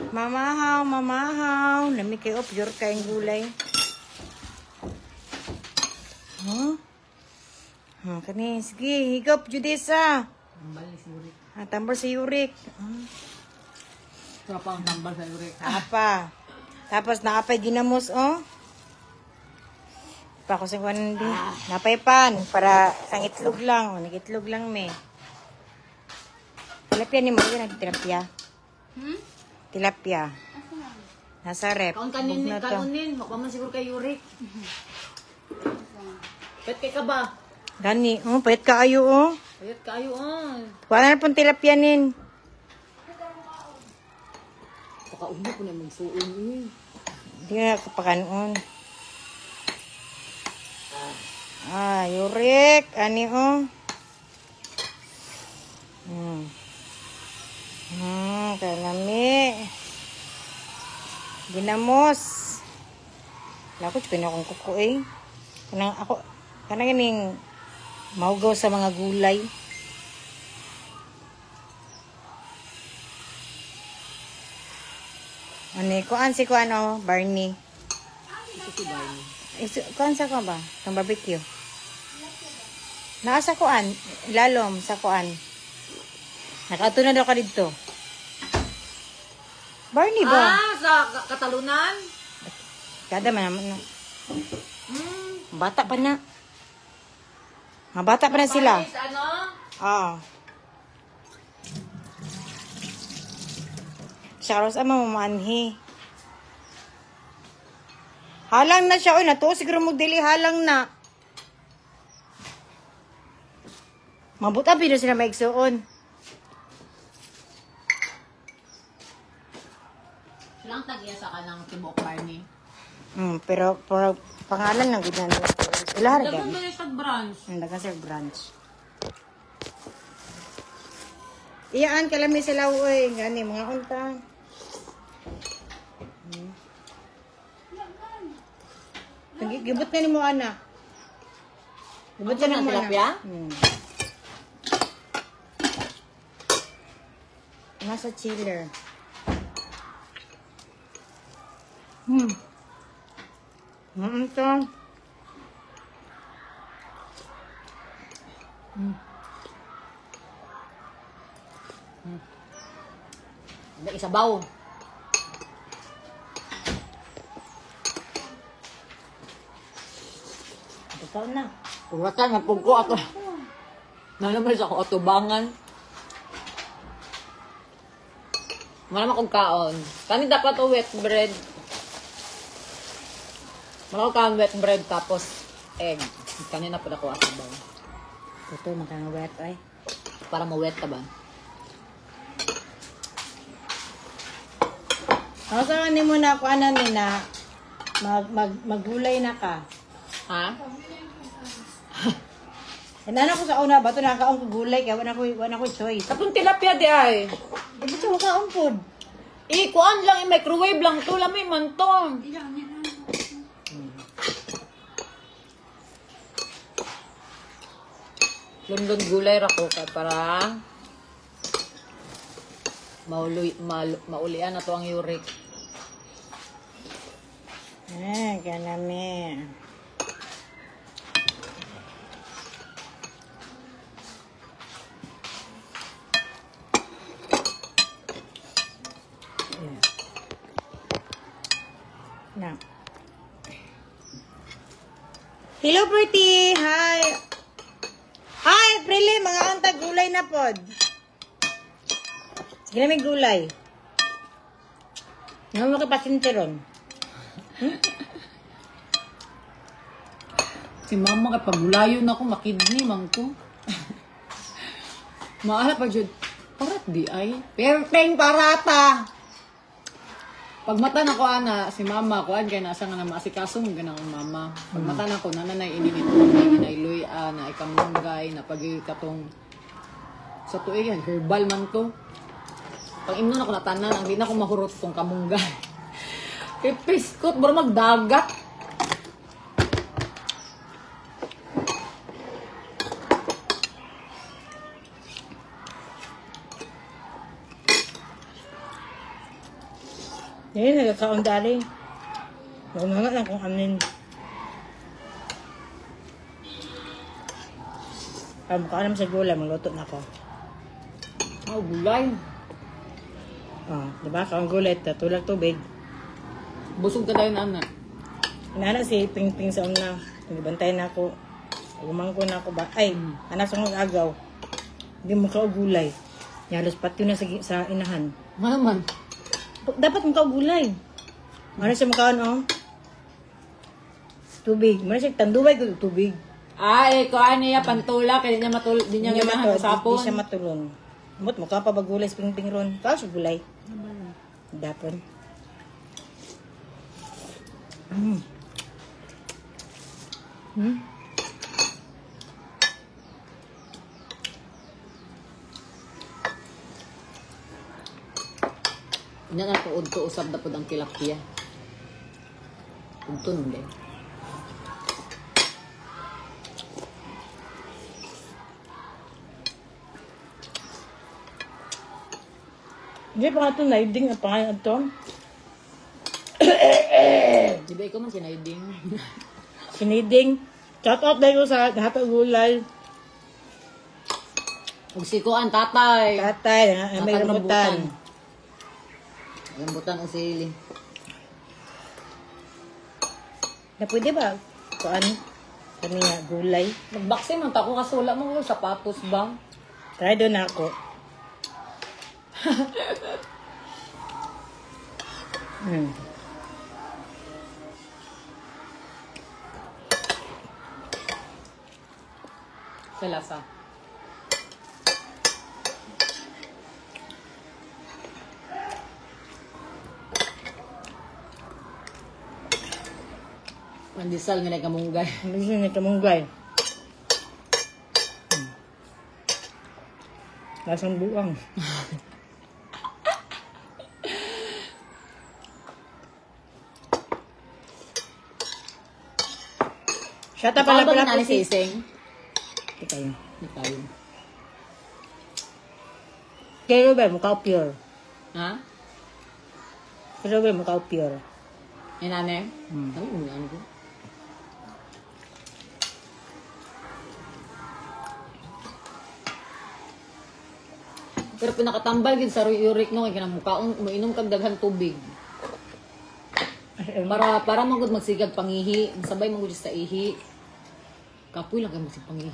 Mamahaw, mamahaw. Lami kayo, pure kayong gulay. Huh? Kani, sige, higop, Judisa. Tambal ni si Yurik. Ah, tambal sa Yurik. Tropa ang tambal sa Yurik. Apa. Tapos naapay ginamos, oh. Pa ko sa kuan di. Napay pan para ang itlog lang, oh, nagitlog lang me. Tilapia ni mo, yun tilapia. Hmm? Tilapia. Nasa rep. Kaon kanin, Bugna to. kaonin. Mukha man siguro kay Yurik. Pet kay ka ba? Gani, oh, payat kaayo, oh. Payat kaayo, oh. Wala na pong tilapia nin. Pakauna ko na magsuon, eh. Hindi na kapakanon. Ah, Yurik. Ani, oh. Kalami. Ginamos. Wala ko, tsaka na akong kuko, eh. Kanang ako, kanang ining maugaw sa mga gulay. Ano, kuan si kuan, oh, Barney. Ito si Barney. Eh, kuan sa kuan ba? Itong barbecue. Naa sa kuan, lalom sa kuan. Nakaato na daw ka dito. Barney ba? Ah, sa Katalunan? Kada man naman na. Bata pa na. Mga bata pa na sila. Paris, ano? Oo. Siya karos ama mamanhi. Halang na siya. Oy, natuo siguro magdili. Halang na. Mabuta pino sila maigsuon. Silang tag-iya sa kanang Tibok Barney. Pero pangalan lang gud na nila. Sila ra Dagan gani. ba yung branch? Ang dagan sa branch. Iyaan kalami sila oy, gani mga unta. Gibot na nimo ana. Gibot na Ang nimo ana. tilapia? Nasa chiller. Ito. Hindi, isabaw. Ito na. Kuratan, napugko ato. Nalaman sa ako atubangan. Wala man akong kaon. Kani dapat o wet bread. Wala akong kaon wet bread tapos egg. Kanina po ako atubaw. Ito, makang wet ay. Para ma-wet ka ba? Ako sa ni mo na ako ano ni na maggulay na ka. Ha? Inana ko sa una ba ito nakaon ko gulay kaya wala ko choice. Katong tilapia di ay. Di ba siya kaon pod? Eh, kuan lang, i-microwave lang to. Lamay man to. Lundon gulay ra ko kay para maulian na to ang uric. Ah, ganami. Na. Hello, Bertie! Hi! Hi, Prile! Mga antag gulay na pod. Sige na may gulay. Ano mo kapasinti ron? Si mama kay pagulayon ako makidney man ko. Maala pa jud. Parat di ay. Perteng parata. Pag mata na ko ana si mama kuan kay nasa nga na maasikaso mo ganang mama. Pag mata na ko nananay ini nito nay luya na ikamunggay na pag katong sa tuig herbal man to. Pag imnon ako na tanan ang di na ko mahurot tong kamunggay. Kay piskot bro magdagat. Ngayon, nagkakaon dali. Makumanga lang kung amin. Ah, mukha naman sa gulay, magluto na ako. Oh, gulay. Ah, diba? Kaong gulay, tulak tubig. Busog ka tayo na, anak. Inana si Ping Ping sa una. Nagibantay na ako. Umangko na ako ba? Ay, anak sa mga agaw. Hindi mo ka gulay. Yalos pati na sa inahan. Ano man? Dapat mo gulay. Ano siya mukhaan, oh? Tubig. Ano siya, tanduay ko tubig. Ay, kuhaan niya, pantula. Kaya niya matul di niya ganahan sa sapon. Di siya matulon. Mut, mukha pa ba gulay sa Ping Ping ron? Kaso gulay. Dapon. Mm. Hmm? Nya nga tuod to usab na pud ang tilapia. Udto nun din. Hindi pa nga ito naiding ang pangalan ito. Di ba ikaw man sinaiding? Siniding. Shout out dahil sa lahat ng gulay. Ug sikuan tatay. Tatay, may rambutan. Rambutan o sili. Na pwede ba? Kuan? Kani nga, gulay. Magboxing man ta ko kasula mo sapatos ba? Try doon ako. Sa lasa. Pandesal nga nagkamunggay. Pandesal nga nagkamunggay. Lasang buang. Shata pala pala po si Sising. Di kayo. Di kayo. Kaya ba mukha pure? Ha? Kaya ba mukha pure? Yan ane? Ano ano ko? Pero pinakatambal gid sa uric no kay kanang mukaon moinom kag daghang tubig. Para man gud magsigag pangihi, masabay man gud sa ihi. Kapoy lang kay magsig pangihi.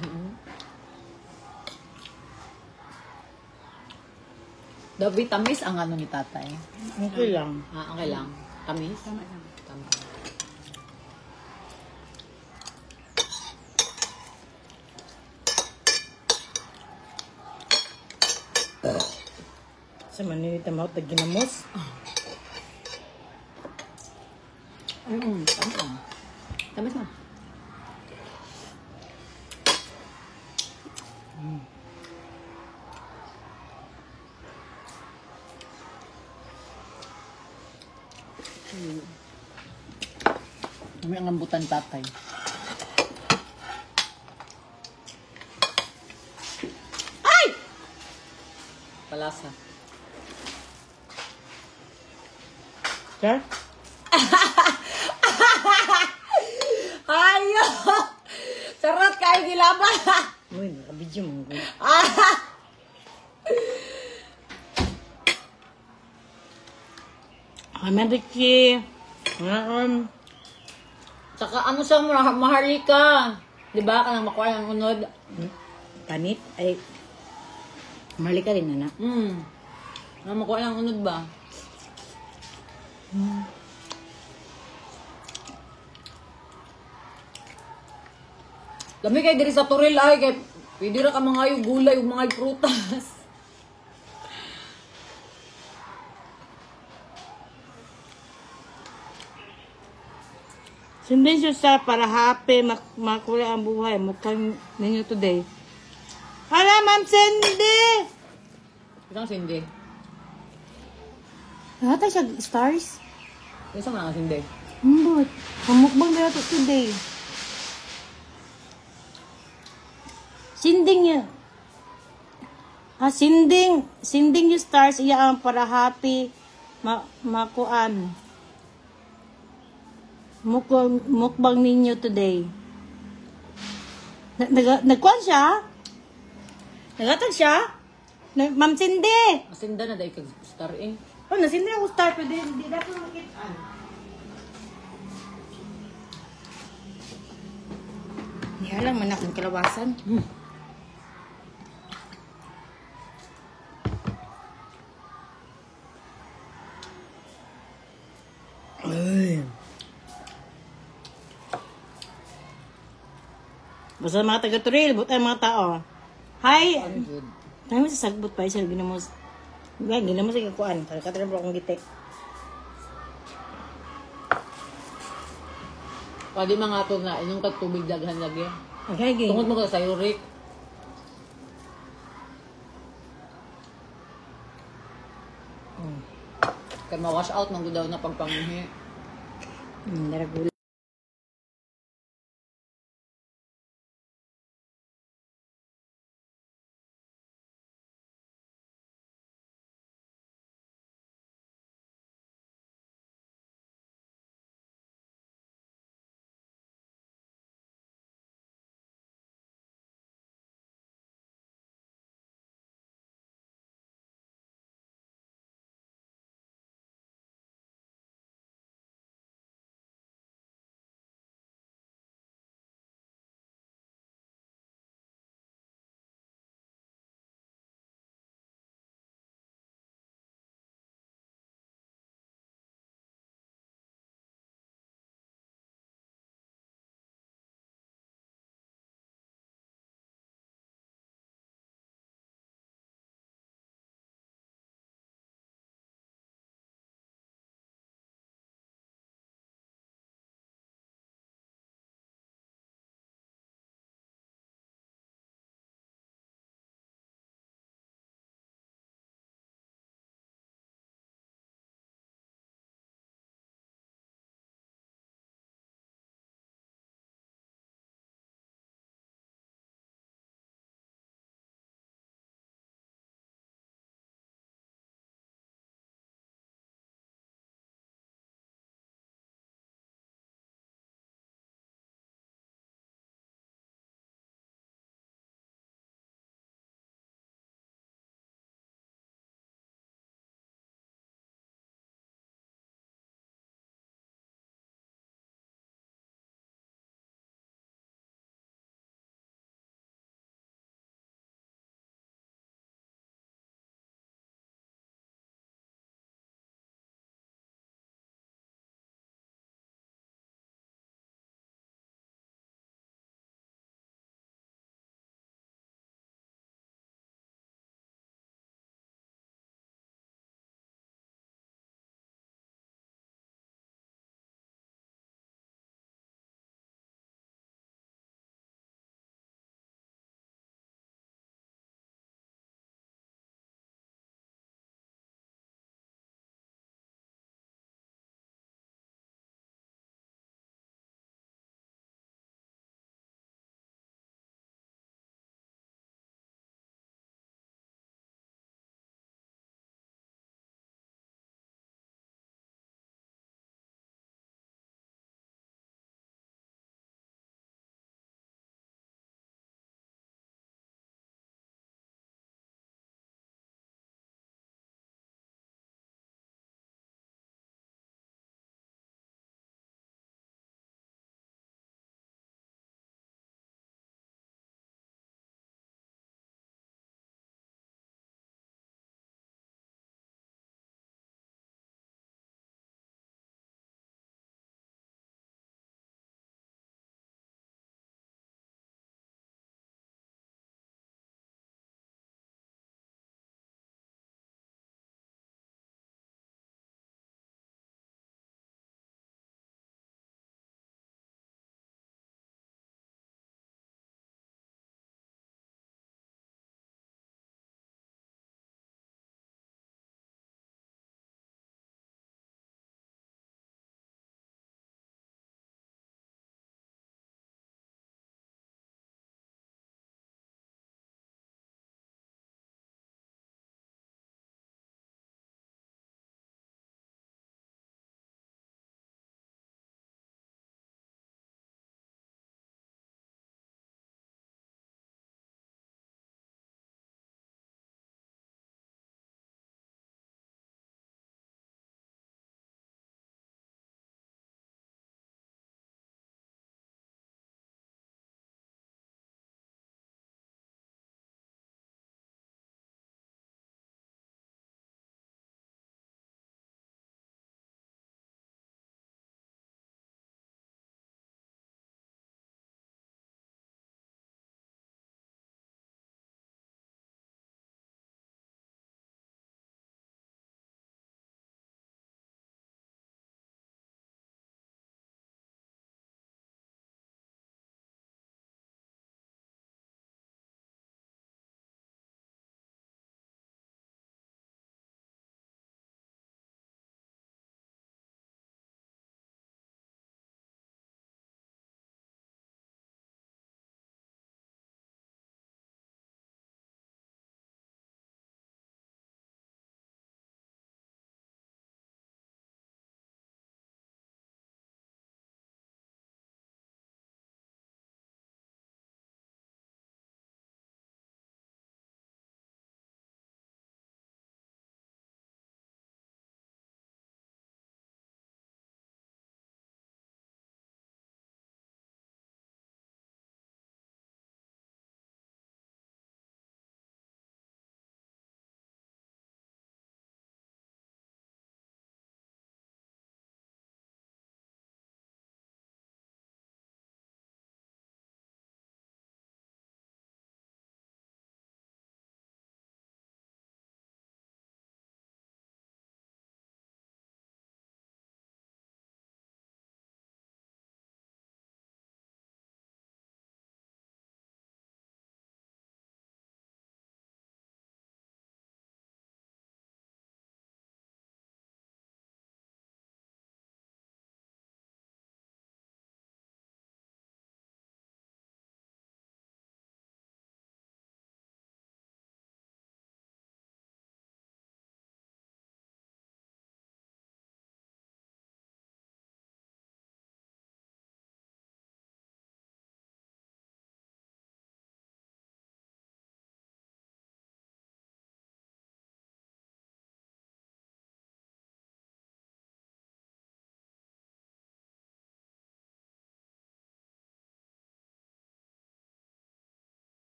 Dabi tamis ang ano ni tatay. Okay lang. Ah, okay lang. Tamis? Tama. Tama. Sa manilita mo, tag-ginamos. Tama. Tamis na. May ang rambutan tatay. Ay! Palasa. Sir? Ayo! Sarot kayo gilaban! Uy, nakabidyo mo. Hi, Ricky. Tsaka ano siya, maharlika. Diba? Kanang makuha ang unod. Panit? Ay, maharlika rin, anak. Ano makuha ang unod ba? Lami kay diri sa Toril ay kay pwede ra ka mga gulay ug mga prutas. Sundin siya sa para happy makulay ang buhay mukhang ninyo today. Hala, Ma'am Cindy! Isang Cindy. Nata siya stars? Isang mga Cindy. Mbot. Pamukbang na ito today. Sinding yun. Ah, sinding. Sinding yung stars. Iya ang para happy. Makuan. Mukbang ninyo today. Nagkuan siya? Nagatag siya? Ma'am Cindy! Asinda na dahil kag star eh. Oh, nasindi ako star pero di dapat makitaan. Nihalang man akong kalawasan. Ay. Basta mga taga-Turil, buta ang mga tao. Hi! Ang good. Tayo mo sa sagbot pa, siya, ginamos. Ginamos sa kakuan. Kaya pa akong gitik. Pwede mga to na inom kag tubig daghan lagi. Okay, okay. Tungod mo ka sa uric. Kay ma-wash out man gud daw na pagpanguhi. Daragula.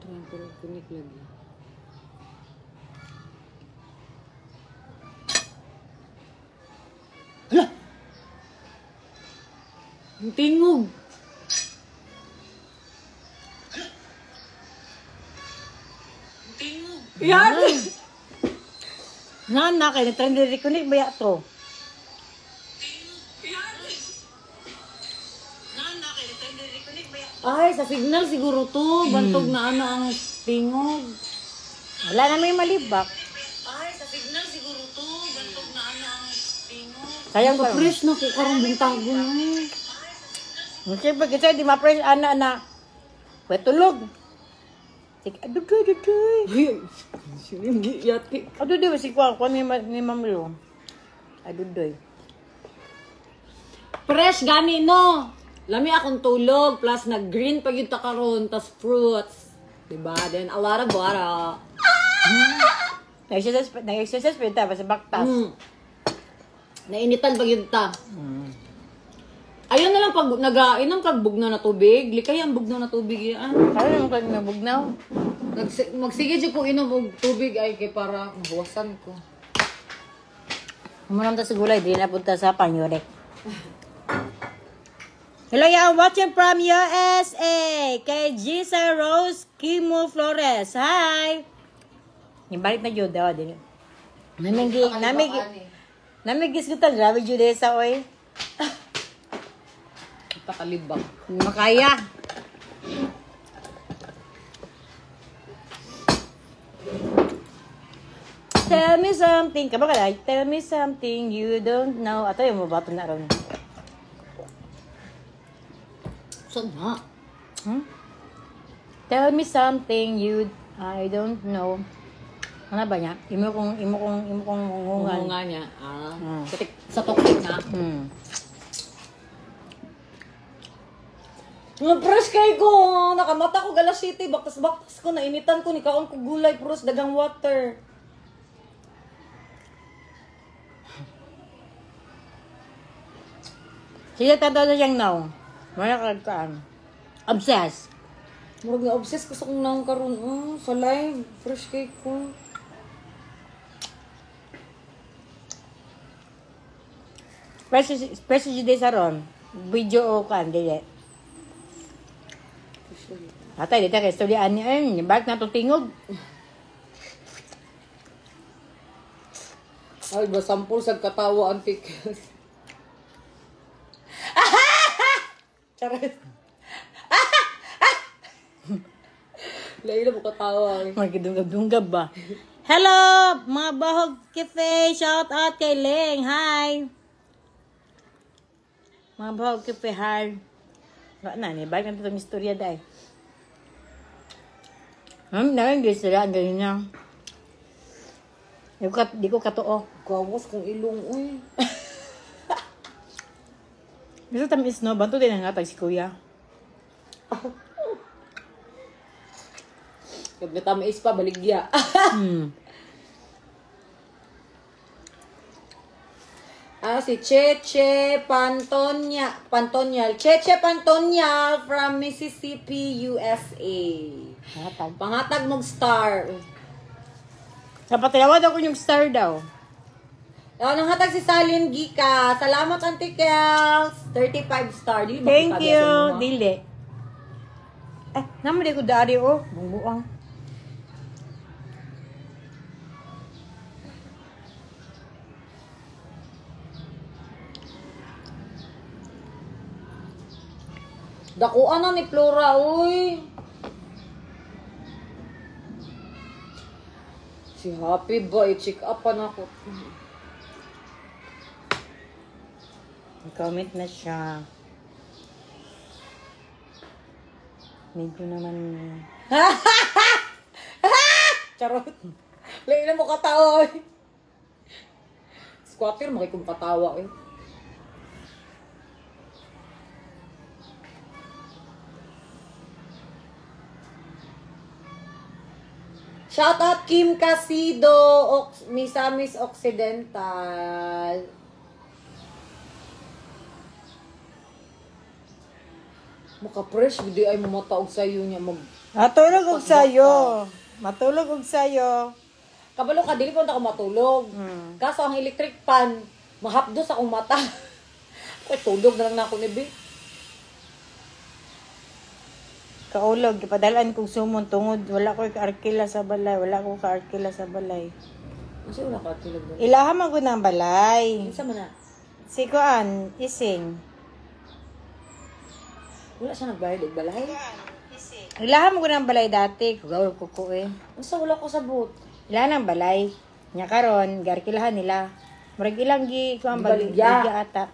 man pero kunik lagi. Hala! Ang tingog! Ang tingog! Yan! Nana, kaya nag-trend reconnect ba to? Ay, sa signal siguro to. Bantog na ano ang tingog. Wala na may malibak. Ay, sa signal siguro to. Bantog na ano ang tingog. Sayang pa. Fresh na ko karong bintago na. Siyempre kasi di ma-fresh ana na. Pwede tulog. Sige, adudoy, adudoy. Ay, yati. Adudoy, si Kwan, Kwan ni Ma'am Lo. Adudoy. Fresh gani no. Lami akong tulog, plus nag-green pag yung takaroon, tas fruits. Diba? Then a lot of water. Nag-exercise pa yun ta, sa baktas. Mm. Nainitan pag yun ta. Ayun na lang pag nag-inom kag bugnaw na tubig, likay ang bugnaw na tubig yan. Kaya naman kag nabugnaw. Magsige jud ko inom og tubig ay kay para mahuwasan ko. Humanam ta sa gulay, di na punta sa panyurek. Hello, I'm watching from USA. Kay Gisa Rose Kimo Flores. Hi! Yung balik na jud daw din. Namigi gisgutan grabe jud sa oy. Takalibak. Makaya. Tell me something. Kaba ka tell me something you don't know. Ato yung mabato na ron. Saan na? Hmm? Tell me something you I don't know. Ano ba niya? Imo kong hungungan. Hungungan niya. Ah. Sa toxic na. Hmm. Nga fresh kay ko. Nakamata ko galas city, baktas-baktas ko nainitan ko ni kaon ko gulay puros dagang water. Sige, tataw na siyang now. Wala ka. Obsessed. Murag na obsessed ko sa kong naong karon. Oh, sa live. Fresh cake ko. Fresh jud sa ron. Video o kan dili. Atay dito kay story ani ay balik na to tingog. Ay, ba sampol sa katawa ang ticket. Charet. Laila mo katawa. Eh. Magdunggab-dunggab ba? Hello, mga Bahog Cafe. Shout out kay Leng. Hi. Mga Bahog Cafe, hi. Wala na, ni balik na itong istorya dahil. Narin sila, ang ganyan niya. Di ko katoo. Gawas kong ilong, uy. Gusto tamis, no? Banto din ang hatag si kuya. Kag natamais pa, baligya. Ah, si Cheche Pantonial. Cheche Pantonial from Mississippi, USA. Pangatag. Pangatag mong star. Sa patilawa daw ko yung star daw. Nanghatag si Salin Gika. Salamat, Auntie Kels. 35 star. Dili ba Thank you. Dili. Eh, naman di ko dari oh. Bungbuang. Dakuan na ni Flora, uy. Si Happy ba, i-check up pa na ako. Comment na siya. Medyo naman... Charot. Lain na mo katawa, eh. Squatter, makikong katawa, eh. Shout out Kim Casido, Misamis Occidental. Maka-fresh, hindi ay mamataog sa'yo niya mag Matulog og sayo. Matulog og sayo. Kabalo ka, dili pa ako matulog. Kaso ang electric pan, mahapdos akong mata. Uy, tulog na lang na ako ni B. Kaulog, gipadalan kog sumon tungod wala ko kaarkila sa balay, wala ko kaarkila sa balay. Kasi wala ka tulog doon. Ilaha man gud ang balay. Kinsa man na? Si kuan, ising. Wala siya nagbayad og balay. Ilaha man gud ang balay dati, kugaw ko ko eh. Unsa wala ko sabot? Ilaha ng balay. Nya karon, garkilahan nila. Murag ilang gi kuan Gibaligya. baligya ata.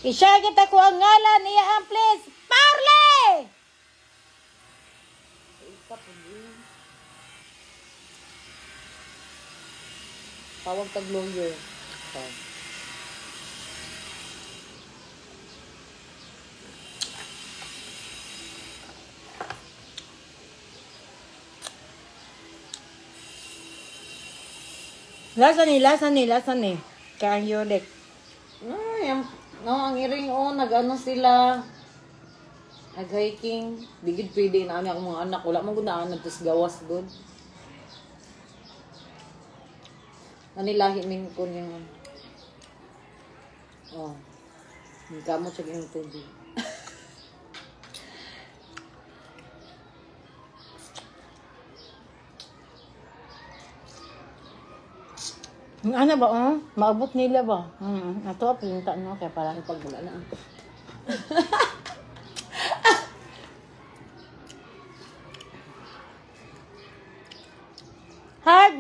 I-share kita ko ang ngalan niya ang please. Parle! Tawag tag lawyer. Lasa ni, lasa ni, lasa ni. Kaya ang yolek. Ay, ang, no, ang iring oh, nag-ano sila. Nag-hiking. Di gid pwede na akong mga anak. Wala man gud na tapos gawas gud. Nanilahi min ko niya. Oh. Kamot siya yung tubig. Ang ano ba, oh? Maabot nila ba? Ato, pinta no, kaya pala. Ang pagmula na. Hi,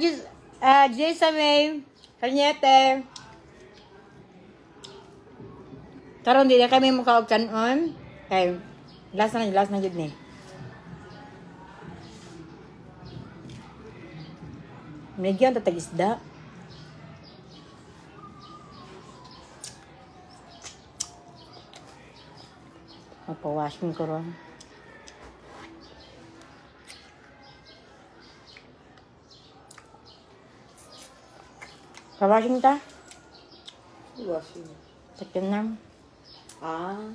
Jessa May, Cañete. Karon di na kami mukha og kanon. Kay last na jud ni. Nagyan ta tag isda. Magpa-washing ko ron. Pa-washing ta? Washing. Sakyan na. Ah.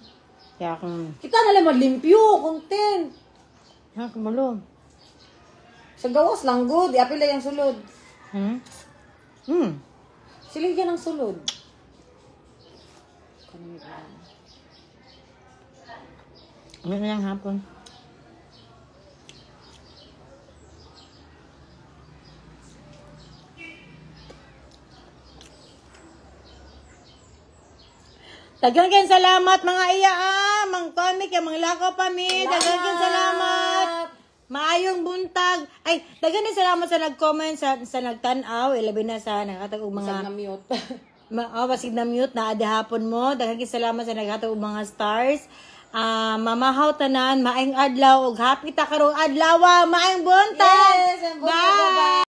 Kaya akong... Kita na lang maglimpyo, content. Ha, kumulo. Sa gawas lang, good. Iapil lang yung sulod. Hmm? Hmm. Sila yan ang sulod. Ano na lang hapon? Daghang kayong salamat mga iya ah, mang comic ya mga lakaw pa mi. Daghang kayong salamat. Maayong buntag. Ay, daghang din salamat sa nag-comment sa nagtan-aw, ilabi na sa nakatag og Mga mga na mute. Basig na mute na adi hapon mo. Daghang kayong salamat sa naghatag og mga stars. Mamahaw tanan, maayong adlaw ug happy ta karong adlaw. Maayong buntag. Yes, ang buntag. Bye.